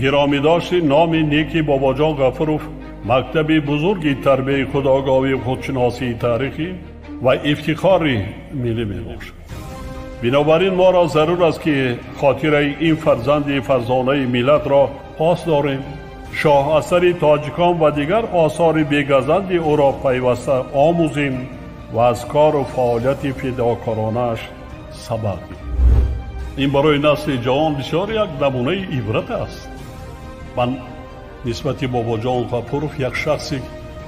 Гиромӣ дошти номи неки Бобоҷон Ғафуров мактаби бузурги тарбияи худогоҳӣ, худшиносии таърихӣ ва ифтихори миллӣ мебошад. Бинобар ин моро зарур аст, ки хотираи ин фарзанди фарзонаи миллатро пос дорем, шоҳасари тоҷикон ва дигар осори бегазанди ӯро пайваста омӯзем ва аз кору фаъолияти фидокоронааш сабақ гирем. Ин барои насли ҷавон бисёр як намунаи ибрат аст. Ман нисбати Бобоҷон Ғафуров як шахси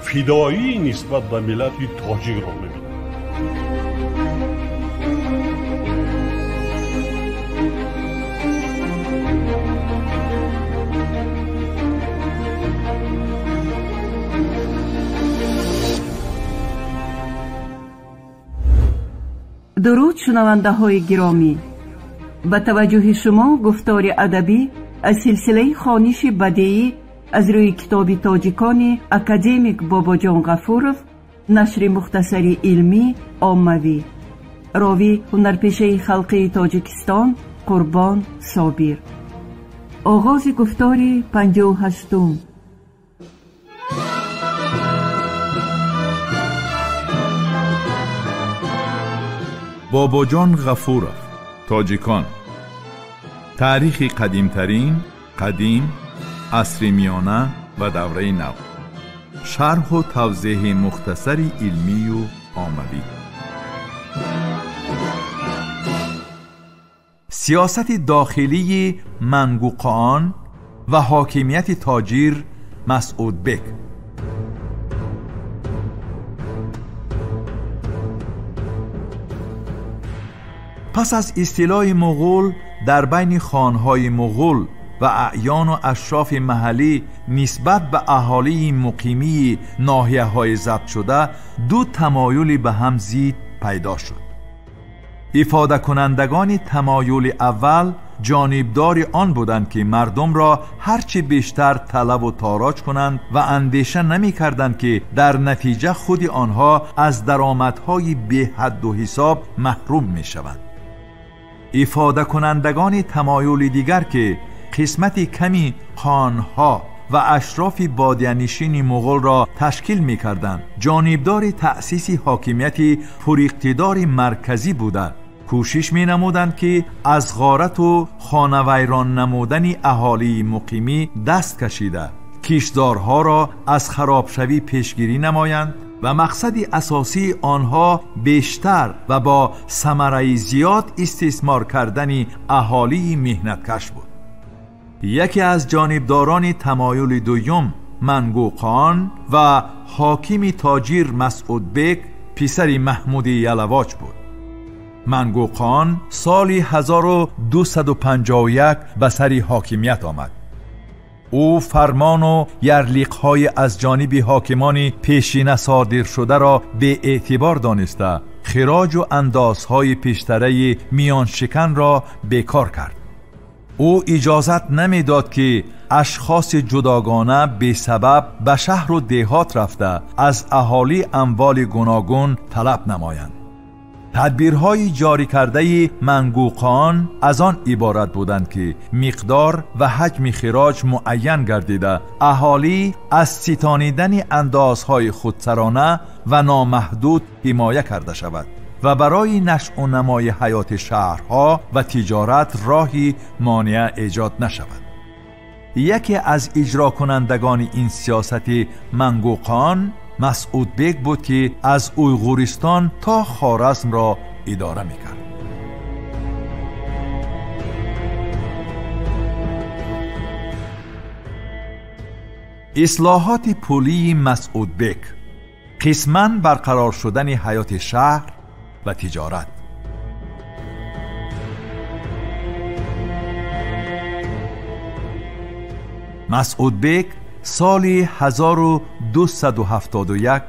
фидоӣ нисбат ба миллати тоҷикро мебинам. Дуруд, шунавандаҳои гиромӣ! Ба таваҷҷӯҳи шумо гуфтори адабӣ аз силсилаи хониши бадеӣ аз рӯи китоби тоҷикони академик Бобоҷон Ғафуров, нашри мухтасари илмӣ оммавӣ. Ровӣ ҳунарпешаи халқии Тоҷикистон Қурбон Собир. Оғози гуфтори 58-ум. Бобоҷон Ғафуров, тоҷикон. Таърихи қадимтарин, қадим, асри миёна ва давраи нав. Шарҳу тавзеҳи мухтасари илмию оммавӣ. Сиёсати дохилии Мангуқоон ва ҳокимияти тоҷир Масъудбек. Пас аз истилои муғул дар байни хонҳои муғул ва аъёну ашрофи маҳаллӣ нисбат ба аҳолии муқимии ноҳияҳои забтшуда ду тамоюли ба ҳам зид пайдо шуд. Ифодакунандагони тамоюли аввал ҷонибдори он буданд, ки мардумро ҳарчи бештар талабу тороҷ кунанд ва андеша намекарданд, ки дар натиҷа худи онҳо аз даромадҳои беҳадду ҳисоб маҳрум мешаванд. Ифодакунандагони тамоюли дигар, ки қисмати ками хонҳо ва ашрофи бодиянишини муғулро ташкил мекарданд, ҷонибдори таъсиси ҳокимияти пуриқтидори марказӣ буда, кӯшиш менамуданд, ки аз ғорату хонавайрон намудани аҳолии муқимӣ даст кашида, киштзорҳоро аз харобшавӣ пешгирӣ намоянд ва мақсади асосии онҳо бештар ва бо самараи зиёд истисмор кардани аҳолии меҳнаткаш буд. Яке аз ҷонибдорони тамоюли дуюм Мангуқоон ва ҳокими тоҷир Масъудбек, писари Маҳмуди Ялавоҷ буд. Мангуқоон соли 1251 ба сари ҳокимият омад. Ӯ фармону ярлиқҳои аз ҷониби ҳокимони пешина содир шударо беэътибор дониста, хироҷу андозҳои пештараи миёншиканро бекор кард. Ӯ иҷозат намедод, ки ашхоси ҷудогона бесабаб ба шаҳру деҳот рафта аз аҳолӣ амволи гуногун талаб намоянд. Тадбирҳои ҷорӣ кардаи Мангуқоон аз он иборат буданд, ки миқдор ва ҳаҷми хироҷ муайян гардида, аҳолӣ аз ситонидани андозҳои худсарона ва номаҳдуд ҳимоя карда шавад ва барои нашъу намои ҳаёти шаҳрҳо ва тиҷорат роҳи монеа эҷод нашавад. Яке аз иҷрокунандагони ин сиёсати Мангуқоон Масъудбек буд, ки аз Уйғуристон то Хоразмро идора мекард. Ислоҳоти пулии Масъудбек, қисман барқарор шудани ҳаёти шаҳр ва тиҷорат. Масъудбек соли 1271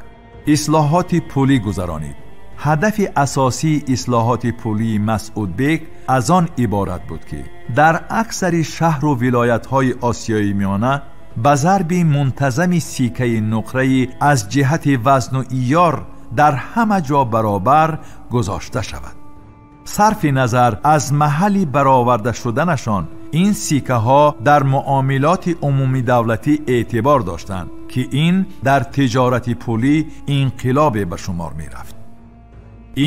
ислоҳоти пулӣ гузаронид. Ҳадафи асосии ислоҳоти пулии Масъудбек аз он иборат буд, ки дар аксари шаҳру вилоятҳои Осиёи Миёна ба зарби мунтазами сикаи нуқраи аз ҷиҳати вазну иёр дар ҳама ҷо баробар гузошта шавад. Сарфи назар аз маҳалли бароварда шуданашон, Ин сиккаҳо дар муомилоти умумии давлатӣ эътибор доштанд, ки ин дар тиҷорати пулӣ инқилобе ба шумор мерафт.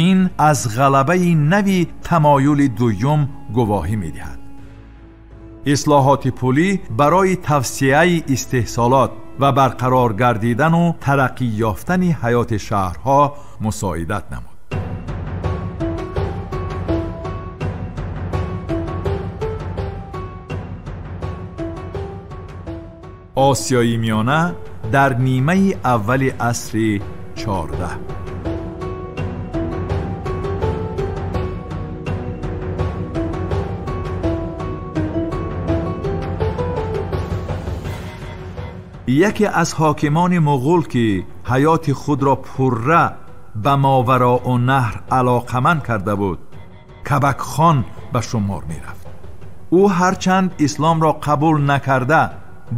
Ин аз ғалабаи нави тамоюли дуюм гувоҳӣ медиҳад. Ислоҳоти пулӣ барои тавсеаи истеҳсолот ва барқарор гардидану тараққӣ ёфтани ҳаёти шаҳрҳо мусоидат намуд. Осиёи Миёна дар нимаи аввали асри 14. Яке аз ҳокимони муғул, ки ҳаёти худро пурра ба Мовароуннаҳр алоқаманд карда буд, Кабакхон ба шумор мерафт. Ӯ ҳарчанд исломро қабул накарда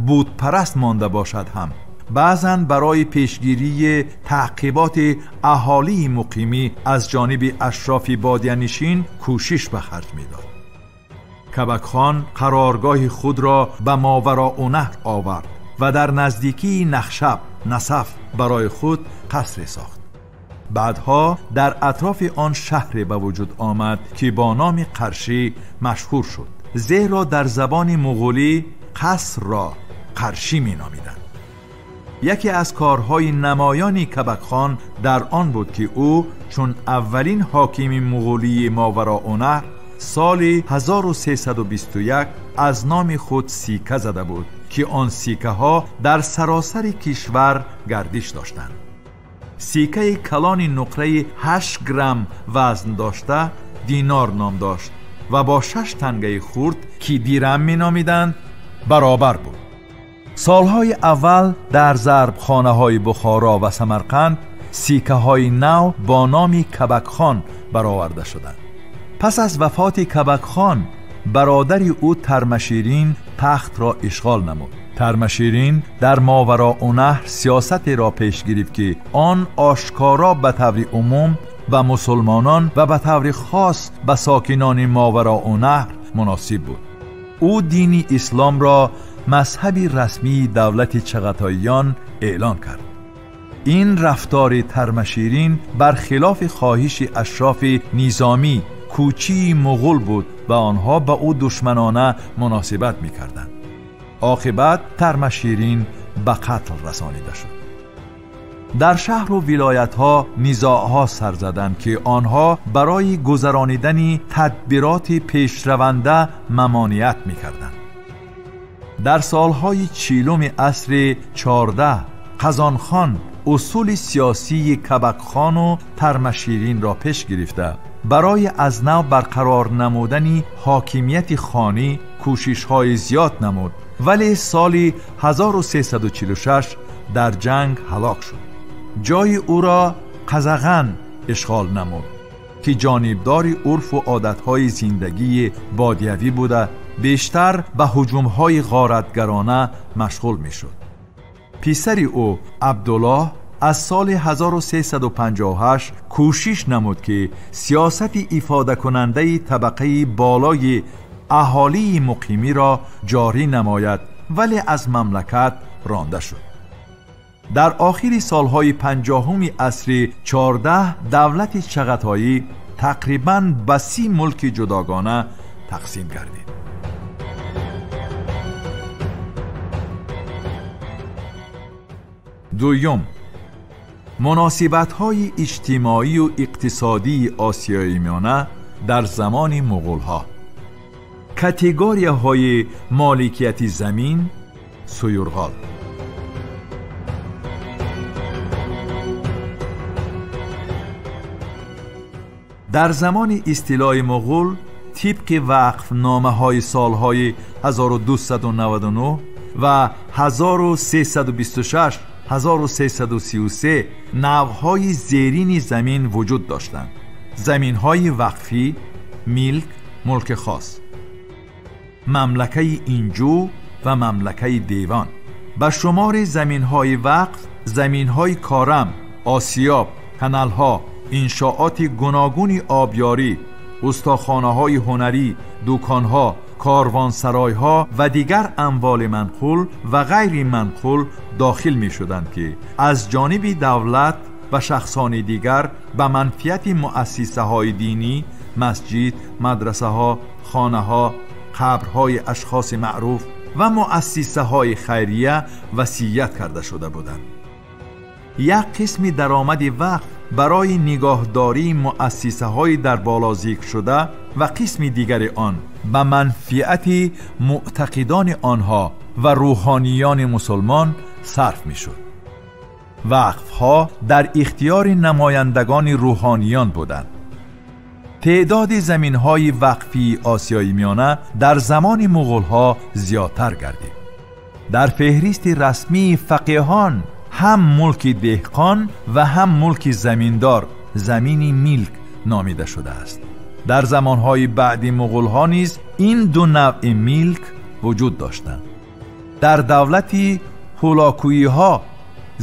бутпараст монда бошад ҳам, баъзан барои пешгирии таъқиботи аҳолии муқимӣ аз ҷониби ашрофи бодиянишин кӯшиш ба харҷ медод. Кабакхон қароргоҳи худро ба Мовароуннаҳр овард ва дар наздикии Нахшаб Насаф барои худ қасре сохт. Баъдҳо дар атрофи он шаҳре ба вуҷуд омад, ки бо номи Қаршӣ машҳур шуд, зеро дар забони муғулӣ қасрро Қаршӣ меномиданд. Яке аз корҳои намоёни Кабакхон дар он буд, ки ӯ чун аввалин ҳокими муғулии Мовароуннаҳр соли 1321 аз номи худ сикка зада буд, ки он сиккаҳо дар саросари кишвар гардиш доштанд. Сиккаи калони нуқраи 8 грамм вазн дошта динор ном дошт ва бо 6 тангаи хурд, ки дирам меномиданд, баробар буд. Солҳои аввал дар зарбхонаҳои Бухоро ва Самарқанд сиккаҳои нав бо номи Кабакхон бароварда шуданд. Пас аз вафоти Кабакхон бародари ӯ Тармаширин тахтро ишғол намуд. Тармаширин дар Мовароуннаҳр сиёсатеро пеш гирифт, ки он ошкоро ба таври умум ба мусулмонон ва ба таври хос ба сокинони Мовароуннаҳр муносиб буд. Ӯ дини исломро мазҳаби расмии давлати Чағатоиён эълон кард. Ин рафтори Тармаширин бар хилофи хоҳиши ашрофи низомӣ кӯчии муғул буд ва онҳо ба ӯ душманона муносибат мекарданд. Оқибат Тармаширин ба қатл расонида шуд. Дар шаҳру вилоятҳо низоъҳо сар заданд, ки онҳо барои гузаронидани тадбироти пешраванда мамоният мекарданд. Дар солҳои 40 асри 14 Қазонхон усули сиёсии Кабакхону Тармаширинро пеш гирифта барои аз нав барқарор намудани ҳокимияти хонӣ кӯшишҳои зиёд намуд, вале соли 1346 дар ҷанг ҳалок шуд. Ҷои ӯро Қазаған ишғол намуд, ки ҷонибдори урфу одатҳои зиндагии бодиявӣ буда бештар ба ҳуҷумҳои ғоратгарона машғул мешуд. Писари ӯ Абдуллоҳ аз соли 1358 кӯшиш намуд, ки сиёсати ифодакунандаи табақаи болои аҳолии муқимиро ҷорӣ намояд, вале аз мамлакат ронда шуд. Дар охири солҳои 50 асри 14 давлати Чағатоӣ тақрибан ба 30 мулки ҷудогона тақсим гардид. Дуюм, муносибатҳои иҷтимоию иқтисодии Осиёи Миёна дар замони муғулҳо. Категорияҳои моликияти замин, суюрғол. Дар замони истилои муғул тибқи вақфномаҳои солҳои 1299 ва 1326 1333 навъҳои зерини замин вуҷуд доштанд: заминҳои вақфӣ, милк, мулки хос, мамлакаи инҷу ва мамлакаи девон. Ба шумори заминҳои вақф заминҳои корам, осиёб, каналҳо, иншооти гуногуни обёрӣ, устохонаҳои ҳунарӣ, дуконҳо, корвонсаройҳо ва дигар амволи манқул ва ғайри манқул дохил мешуданд, ки аз ҷониби давлат ва шахсони дигар ба манфиати муассисаҳои динӣ, масҷид, мадрасаҳо, хонаҳо, қабрҳои ашхоси маъруф ва муассисаҳои хайрия васият карда шуда буданд. Як қисми даромади вақф барои нигоҳдории муассисаҳои дар боло зикр шуда ва қисми дигари он ба манфиати муътақидони онҳо ва рӯҳониёни мусулмон сарф мешуд. Вақфҳо дар ихтиёри намояндагони рӯҳониён буданд. Теъдоди заминҳои вақфии Осиёи Миёна дар замони муғулҳо зиёдтар гардид. Дар феҳристи расмии фақиҳон ҳам мулки деҳқон ва ҳам мулки заминдор, замини милк номида шудааст. Дар замонҳои баъди муғулҳо низ ин ду навъи милк вуҷуд доштанд. Дар давлати ҳулокуиҳо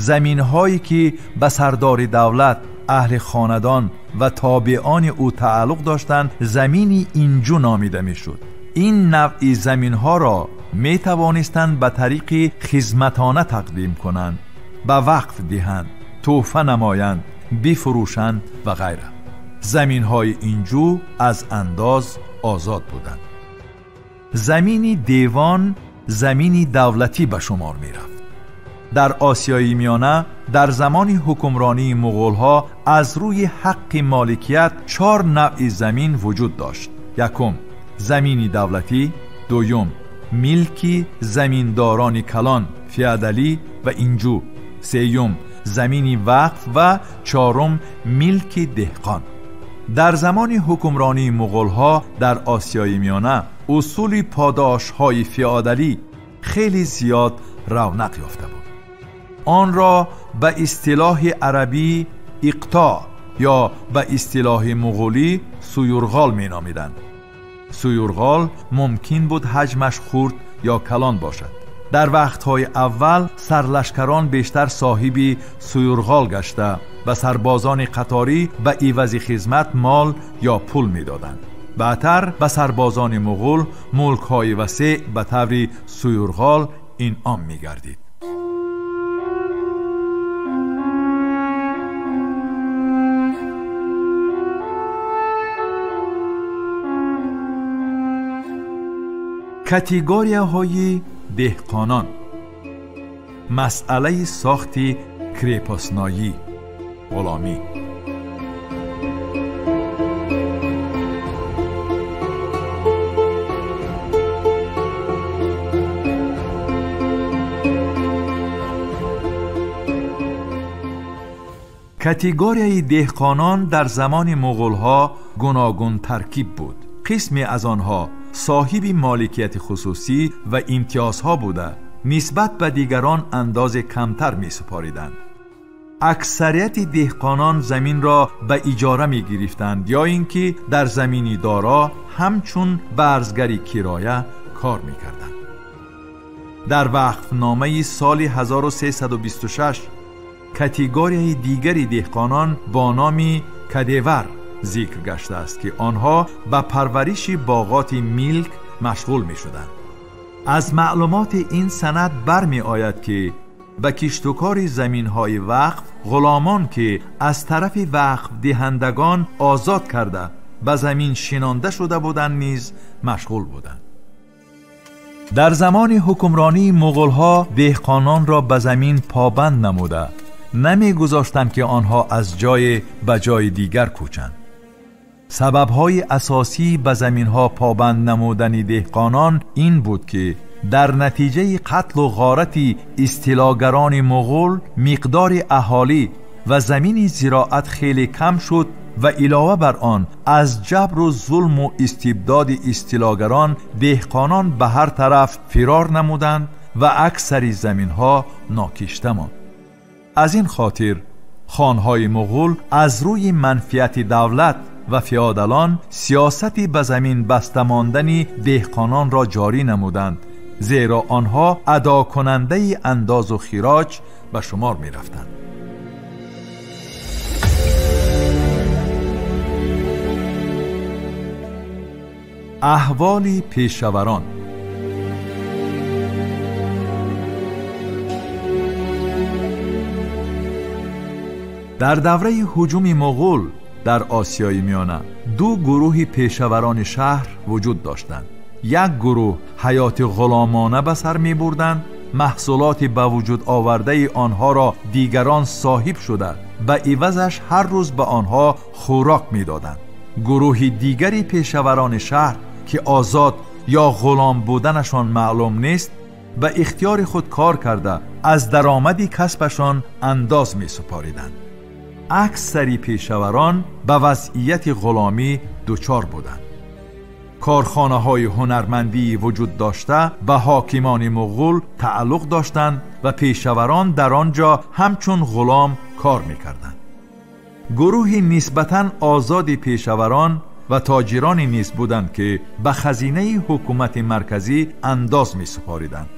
заминҳое ки ба сардори давлат, аҳли хонадон ва тобеони ӯ тааллуқ доштанд, замини инҷу номида мешуд. Ин навъи заминҳоро метавонистанд ба тариқи хизматона тақдим кунанд, ба вақф диҳанд, тӯҳфа намоянд, бифурӯшанд ва ғайра. Заминҳои инҷу аз андоз озод буданд. Замини девон замини давлатӣ ба шумор мерафт. Дар Осиёи Миёна дар замони ҳукмронии муғулҳо аз рӯи ҳаққи моликият 4 навъи замин вуҷуд дошт. Якум, замини давлатӣ. Дуюм, милки заминдорони калон, феодалӣ ва инҷу. Сеюм, замини вақф ва чорум, милки деҳқон. Дар замони ҳукмронии муғулҳо дар Осиёи Миёна усули подошҳои феодалӣ хеле зиёд равнақ ёфта буд. Онро ба истилоҳи арабӣ иқтоъ ё ба истилоҳи муғулӣ суюрғол меномиданд. Суюрғол мумкин буд ҳаҷмаш хурд ё калон бошад. Дар вақтҳои аввал сарлашкарон бештар соҳиби суюрғол гашта ба сарбозони қаторӣ ба ивази хизмат мол ё пул медоданд. Баъдтар ба сарбозони муғул мулкҳои васеъ ба таври суюрғол инъом мегардид. Категорияҳои деҳқонон. Масъалаи сохти крепостноӣ, ғуломӣ. Категорияи деҳқонон дар замони муғулҳо гуногун таркиб буд. Қисме аз онҳо соҳиби моликияти хусусӣ ва имтиёзҳо буда, нисбат ба дигарон андози камтар месупориданд. Аксарияти деҳқонон заминро ба иҷора мегирифтанд ё ин ки дар замини доро ҳамчун барзгари кироя кор мекарданд. Дар вақфномаи соли 1326 категорияи дигари деҳқонон бо номи кадевар зикр гаштааст, ки онҳо ба парвариши боғоти милк машғул мешуданд. Аз маълумоти ин санад бармеояд, ки ба киштукори заминҳои вақф ғуломон, ки аз тарафи вақфдиҳандагон озод карда ба замин шинонда шуда буданд, низ машғул буданд. Дар замони ҳукмронии муғулҳо деҳқононро ба замин побанд намуда намегузоштанд, ки онҳо аз ҷое ба ҷои дигар кӯчанд. Сабабҳои асосии ба заминҳо побанд намудани деҳқонон ин буд, ки дар натиҷаи қатлу ғорати истилогарони муғул миқдори аҳолӣ ва замини зироат хеле кам шуд ва илова бар он аз ҷабру зулму истибдоди истилогарон деҳқонон ба ҳар тараф фирор намуданд ва аксари заминҳо нокишта монд. Аз ин хотир хонҳои муғул аз рӯи манфиати давлат ва феодалон сиёсати ба замин баста мондани деҳқононро ҷорӣ намуданд, зеро онҳо адокунандаи андозу хироҷ ба шумор мерафтанд. Аҳволи пешаварон. Дар давраи ҳуҷуми муғул дар Осиёи Миёна ду гурӯҳи пешаварони шаҳр вуҷуд доштанд. Як гурӯҳ ҳаёти ғуломона ба сар мебурданд, маҳсулоти ба вуҷуд овардаи онҳоро дигарон соҳиб шуда, ба ивазаш ҳар рӯз ба онҳо хӯрок медоданд. Гурӯҳи дигари пешаварони шаҳр ки озод ё ғулом буданашон маълум нест, ба ихтиёри худ кор карда аз даромади касбашон андоз месупориданд. Аксари пешаварон ба вазъияти ғуломӣ дучор буданд. Корхонаҳои ҳунармандии вуҷуд дошта ба ҳокимони муғул тааллуқ доштанд ва пешаварон дар он ҷо ҳамчун ғулом кор мекарданд. Гурӯҳи нисбатан озоди пешаварон ва тоҷироне низ буданд ки ба хазинаи ҳукумати марказӣ андоз месупориданд.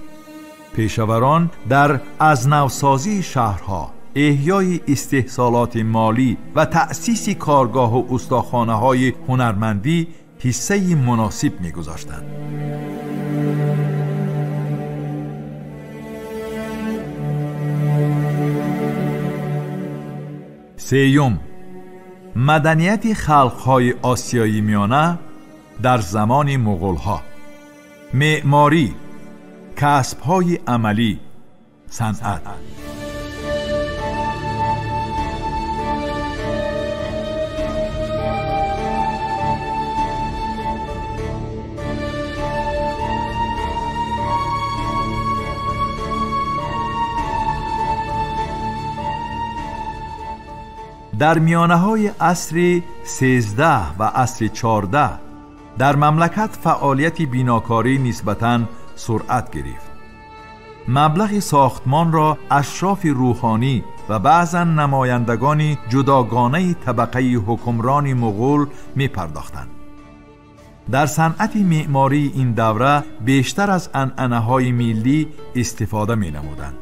Пешаварон дар аз навсозии шаҳрҳо, эҳёи истеҳсолоти молӣ ва таъсиси коргоҳу устохонаҳои ҳунармандӣ ҳиссаи муносиб мегузоштанд. Сеюм, маданияти халқҳои Осиёи Миёна дар замони муғулҳо. Меъморӣ, касбҳои амалӣ, санъат. Дар миёнаҳои асри 13 ва асри 14 дар мамлакат фаъолияти бинокорӣ нисбатан суръат гирифт. Маблағи сохтмонро ашрофи рӯҳонӣ ва баъзан намояндагони ҷудогонаи табақаи ҳукмрони муғул мепардохтанд. Дар санъати меъмории ин давра бештар аз анъанаҳои миллӣ истифода менамуданд.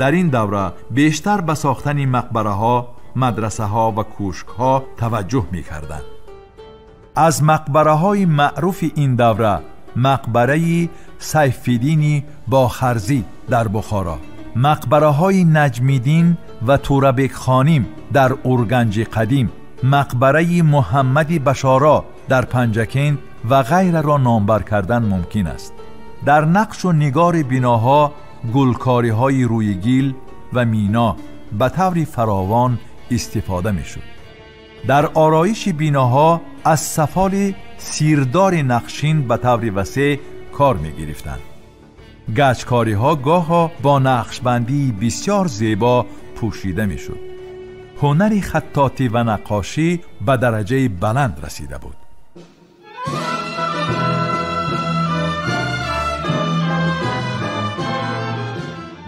Дар ин давра бештар ба сохтани мақбараҳо, мадрасаҳо ва кӯшкҳо таваҷҷӯҳ мекарданд. Аз мақбараҳои маъруфи ин давра мақбараи Сайфиддини Бохарзӣ дар Бухоро, мақбараҳои Наҷмиддин ва Турабекхоним дар Урганҷи қадим, мақбараи Муҳаммади Башоро дар Панҷакент ва ғайраро номбар кардан мумкин аст. Дар нақшу нигори биноҳо гулкориҳои рӯи гил ва мино ба таври фаровон истифода мешуд. Дар ороиши биноҳо аз сафоли сирдори нақшин ба таври васеъ кор мегирифтанд. Гачкориҳо гоҳо бо нақшбандии бисёр зебо пӯшида мешуд. Ҳунари хаттотӣ ва наққошӣ ба дараҷаи баланд расида буд.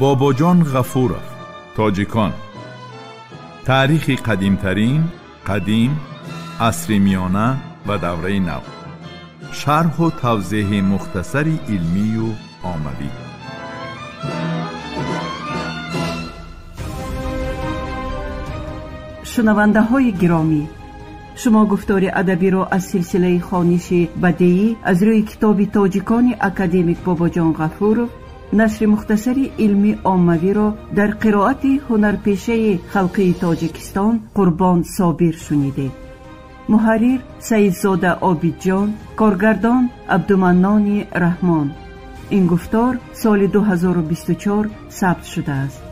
Бобоҷон Ғафуров, Тоҷикон. Таърихи қадимтарин, қадим, асри миёна ва давраи нав. Шарҳу тавзеҳи мухтасари илмию оммавӣ. Шунавандаҳои гиромӣ, шумо гуфтори адабиро аз силсилаи хониши бадеӣ аз рӯи китоби тоҷикони академик Бобоҷон Ғафуров, нашри мухтасари илмӣ оммавиро дар қироати ҳунарпешаи халқии Тоҷикистон Қурбон Собир шунидед. Муҳаррир Саидзода Обидҷон, коргардон Абдуманнони Раҳмон. Ин гуфтор соли 2024 сабт шудааст.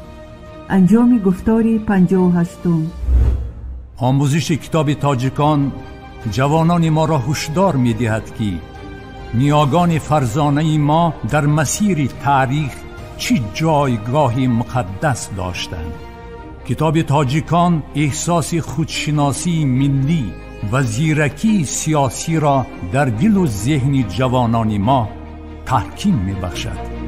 Анҷоми гуфтори 58. Омӯзиши китоби тоҷикон ҷавонони моро ҳушдор медиҳад, ки ниёгони фарзонаи мо дар масири таърих чӣ ҷойгоҳи муқаддас доштанд. Китоби тоҷикон эҳсоси худшиносии миллӣ ва зиракии сиёсиро дар дилу зеҳни ҷавонони мо таҳким мебахшад.